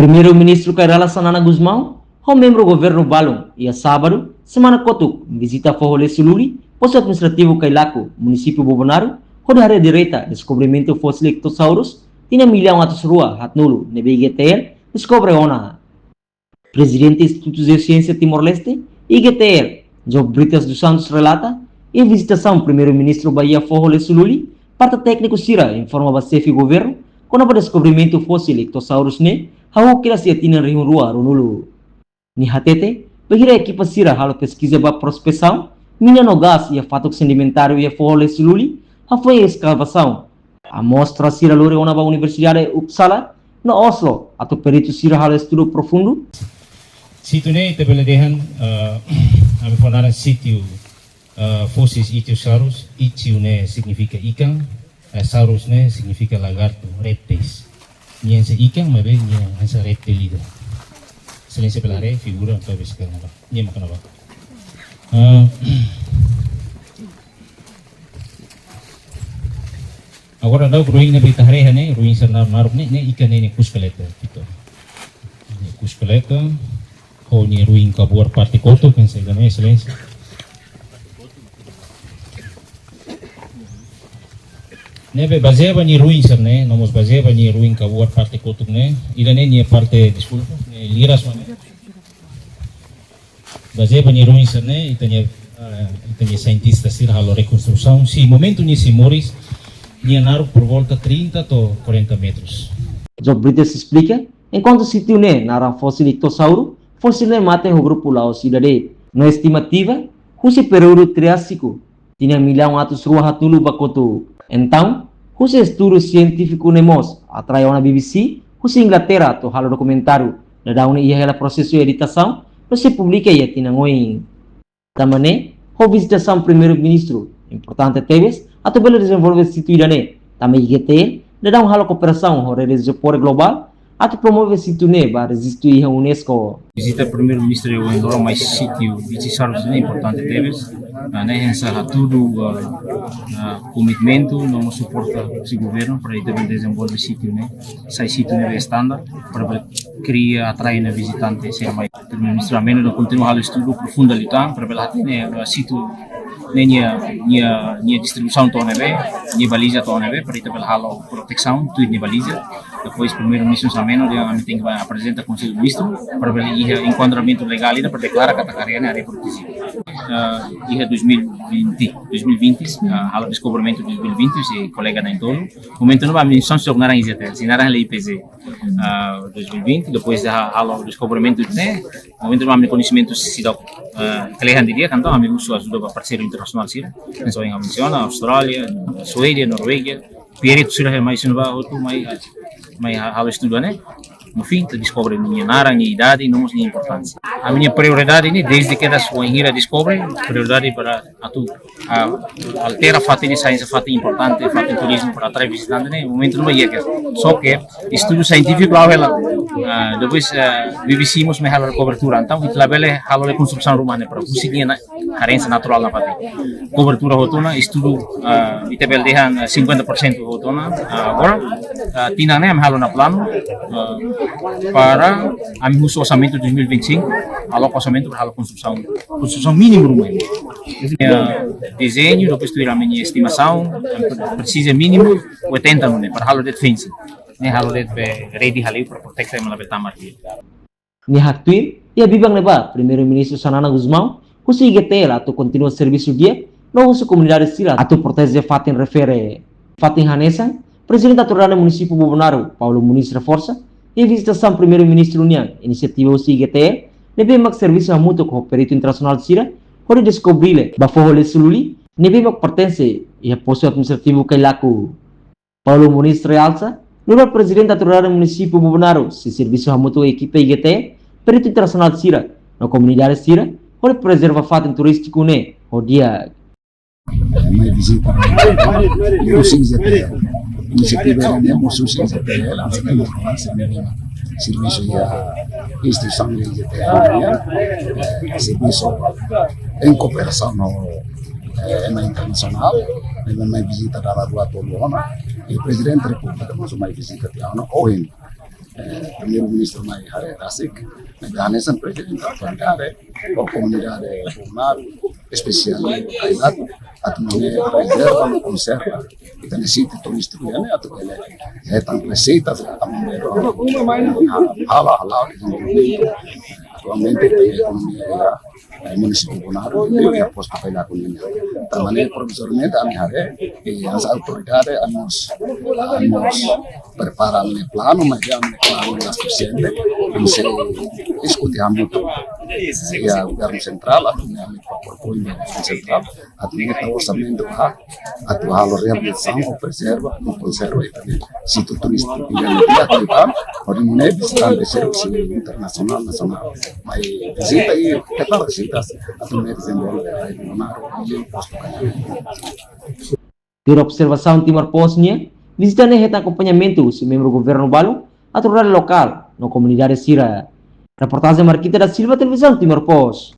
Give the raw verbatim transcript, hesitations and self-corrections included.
Primeiru-Ministru Kay Rala Xanana Gusmão ho membru governu balun iha sábadu semana kotuk vizita Foho Lesu Luli, postu administrativu Cailaco, munisípiu Bobonaro, hodi haree direta deskobrimentu fósil Ichthyosaurus tinan millaun atus rua haatnulu ne'ebé I G T L deskobre ona. Prezidente Institutu Jeosiénsia Timor-Leste, I G T L, João Brites dos Santos relata iha vizitasaun Primeiru-Ministru ba iha Foho Lesu Luli, parte tékniku sira informa ba xefe governu kona-ba deskobrimentu fósil Ichthyosaurus ne'e, hahú kedas iha tinan rihun rua ruanulu. Nia hatete, bainhira ekipa sira halo peskiza ba prospesaun mina no gás iha fatuk sedimentáriu iha Foho Lesu Luli, hafoin eskavasaun, amostra sira lori ona ba Universidade Uppsala no Oslo, atu peritu sira halo estudu profundu. Sítiu ne'e ita bele dehan, eh, ami fó naran sítiu, eh, fóseis Ichthyosaurus. Ichthyo ne'e signifika ikan, eh, saurus ne'e signifika lagartu, répteis. Nia hanesan ikan, maibé nia hanesan réptil ida. Selain sebelah re, figura, atau beskar, nia makan apa? Eh, Agora daudaun ruin ne'ebé ita haree ne'e, ruin sira naruk-naruk ne'e, ne'e ikan ne'e, ne'e exoesqueleto, Vitor. Ne'e exoesqueleto, ho nia ruin kabuar parte kotuk, kan saida ne'e, Exelénsia. Ne'ebé bazeia ba nia ruin sira ne'e, no mós bazeia ba nia ruin kabuar parte kotuk ne'e, ida-ne'e nia parte, deskulpa, ne'e liras mak ne'e. Bazeia ba nia ruin sira ne'e, ita-nia, eh, ita-nia sientista sira halo rekonstrusaun. Sei momentu nia sei moris, nia naruk por volta trinta to'o quarenta metros. João Brites esplika, enkuantu sítiu ne'e naran fósil Ichthyosaurus, fósil ne'e mate ho grupu la'ós ida de'it. No estimativa, husi períodu Triásiku, tinan millaun atus rua haatnulu ba kotuk. Entaun, husi estudu sientífiku ne'e mós atrai ona B B C husi Inglaterra atu halo dokumentáriu. Daudaun ne'e iha hela prosesu editasaun, no sei publika iha tinan oin. Tanba ne'e, ho vizitasaun Primeiru-Ministru, importante tebes atu bele dezenvolve sítiu ida-ne'e. Tanba I G T L daudaun halo kooperasaun ho rede Geopore Global atu promove sítiu ne'e ba rejistu iha UNESCO. Vizita Primeiru-Ministru iha ohin loron mai sítiu Ichthyosaurus ne'e importante tebes. Ah, ne'e hanesan hatudu, ah, ah, komitmentu no mós suporta husi governu para ita bele dezenvolve sítiu ne'e, sai sítiu ne'ebé standar, para bele kria, atrai ona vizitante sira mai. Primeiru-Ministru Ameno nia kontinua halo estudu profundu liután, para bele hatene, eh, sítiu ne'e nia, nia, nia distribuisaun to'o ne'ebé, nia baliza to'o ne'ebé, para ita bele halo protesaun tuir nia baliza. Depois Primeiru-Ministru Ameno dehan ami tenke bá aprezenta Konsellu Ministru, para bele iha enkuadramentu legál ida para deklara katak área ne'e área protejida. Eh, iha dois mil e vinte, dois mil e vinte, eh, halo deskobrimentu dois mil e vinte, husi kolega na'in-tolu. Momentu ne'ebá ami só naran I G T L, sei naran hela I P Z. Ah, dois mil e vinte, depois de ha-, halo deskobrimentu ne'e, momentu ne'ebá ami-nia koñesimentu seidauk, ah, kle'an didi'ak, entaun ami husu ajuda ba parseiru internasionál sira. Hanesan ohin ami mensiona, Austrália, Suédia, Noruega, pertu sira mai sira ba hotu mai, mai ha-, halo estudu ne'e. No fim, ita deskobre nia naran, nia idade, no mós nia importánsia. Ami-nia prioridade ne'e, desde kedas wainhira deskobre, prioridade para atu, ah, altera fatin ne'e sai hanesan fatin importante, fatin turizmu para atrai vizitante ne'e, momentu ne'ebá iha kedas. Só ke estudu sientífiku la'o hela. Ah, depois, ah, B B C mós mai halo kobertura. Entaun, ita labele halo rekonstrusaun ruma ne'e para husi nia karénsia naturál nafatin. Kobertura hotu ona, estudu, ah, ita bele dehan, ah, cinquenta por cento hotu ona. Ah, agora, ah, tinan ne'e ami halo ona planu, ah, para ami husu orsamentu dois mil e vinte e cinco, aloka orsamentu para halo konstrusaun, konstrusaun mínimu ruma ne'e. Eh, dezeñu, depois tuir ami-nia estimasaun, ami pre-, presiza mínimu oitenta ne'e, para halo de'it fencing. Ne'e halo de'it be rede haliu para protege ema labele tama tiha. Nia haktuir, iha biban ne'ebá, Primeiru-Ministru Xanana Gusmão husu I G T L atu kontinua servisu di'ak, no husu komunidade sira atu proteje fatin refere fatin hanesan. Prezidente Autoridade Munisípiu Bobonaro, Paulo Moniz reforsa, iha vizitasaun Primeiru-Ministru nian, inisiativa husi I G T L, ne'ebé mak servisu hamutuk ho peritu internasionál sira, hodi deskobre ba Foho Lesu Luli, ne'ebé mak pertense iha postu administrativu Cailaco. Paulo Moniz realsa, nu'udar Prezidente Autoridade Munisípiu Bobonaro sei servisu hamutuk ho ekipa I G T L, peritu internasionál sira, no komunidade sira, hodi prezerva fatin turístiku ne'e ho di'ak. Mai vizita, husi I G T L, inisiativa ne'e mós husi I G T L, servisu iha instituisaun I G T L, eh, servisu em kooperasaun ho, eh, ema internasionál, ne'ebé mai vizita dala rua tolu ona, i Prezidente Repúblika mós mai vizita tiha ona ohin. Primeiru-Ministru mai haree rasik, ne'ebé hanesan prezidente autoridade, ho komunidade Bobonaro, espesiál Kailatu, atu nune'e prezerva no konserva ita-nia sítiu turístiku nian ne'e atu bele hetan reseitas, atu bele hala'o, hala'o dezenvolvimentu. Atualmente ita-nia ekonomia iha munisípiu Bobonaro, iha postu Kailatu nian. Tanba ne'e provizoriamente ami haree, hanesan autoridade ami mós, ami mós prepara ami-nia planu, maibé ami-nia planu la sufisiente, ami sei diskute hamutuk iha governu sentrál, atu ami propoin ba governu sentrál, atu ami tau orsamentu ba, atu halo reabilitasaun ou prezerva, no konserva ita-nia sítiu turístiku nian ne'e di'ak liután, hodi nune'e vizitante sira husi internasionál, nasionál mai vizita i keta vizita, atu nune'e dezenvolve rai Bobonaro, i postu Kailatu. Tuir observasaun Timor Post nian, vizita ne'e hetan akompañamentu husi membru governu balu, autoridade lokál no komunidade sira. Reportajen Marquita da Silva, Televizaun Timor Post.